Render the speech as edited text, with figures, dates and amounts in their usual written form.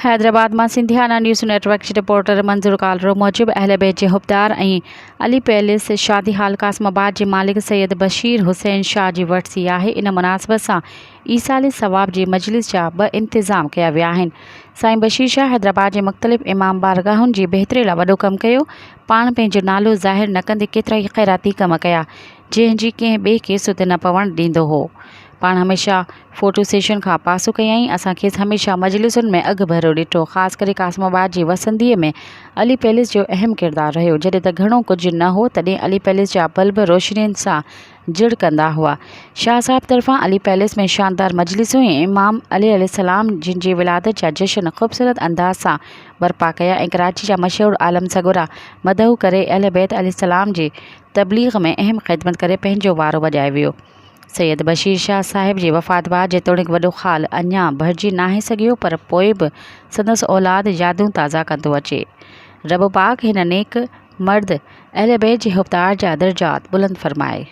حيدرآباد مان Sindhiana news net work جي reporter منظور ڪالرو موجب اهل بيت جي حبدار ۽ علي پيلس شادي هال قاسم آباد جي مالڪ سيد بشير حسين شاهه جي ورسي آهي ان مناسبت سان ايصال ثواب جي مجلس جا به انتظام ڪيا ويا آهن سائين بشير شاهه حيدرآباد جي مختلف امام بارگاهن جي بهتري لاء وڏو ڪم ڪيو پاڻ پنهنجو نالو ظاهر نه ڪندي ڪيترائي خيراتي ڪم ڪيا جنهن جي ڪنهن ٻئي کي سڌ نه پوڻ ڏيندو هو پاڻ هميشه فوٽو سيشن کان پاسو ڪيائين. اسان کيس هميشه مجلسن ۾ اڳڀرو ڏٺو. خاص ڪري قاسم آباد جي وسنديء ۾ علي پيلس جو اهم ڪردار رهيو. جڏهن ته گهڻو ڪجهه نه هو، تڏهن علي پيلس جا بلب روشنين سان جڙ ڪندا هئا. شاهه صاحب طرفان علي پيلس ۾ شاندار مجلسون ۽ امام علي عليه السلام جن جي ولادت جا جشن خوبصورت انداز سان برپا ڪيا ۽ ڪراچي جا مشهور عالم سڳورا مدعو ڪري اهل بيت عليه السلام جي تبليغ ۾ اهم خدمت ڪري پنهنجو وارو وڄائي ويو. سيد بشير شاهه صاحب جي وفات بعد جيتوڻيڪ وڏو خال اڃا ڀرجي ناهي سگهيو پر پوء به سندس اولاد يادون تازا ڪندو اچي. رب پاڪ هن نيڪ مرد اهل بيت جي حبدار جا درجات بلند فرمائي.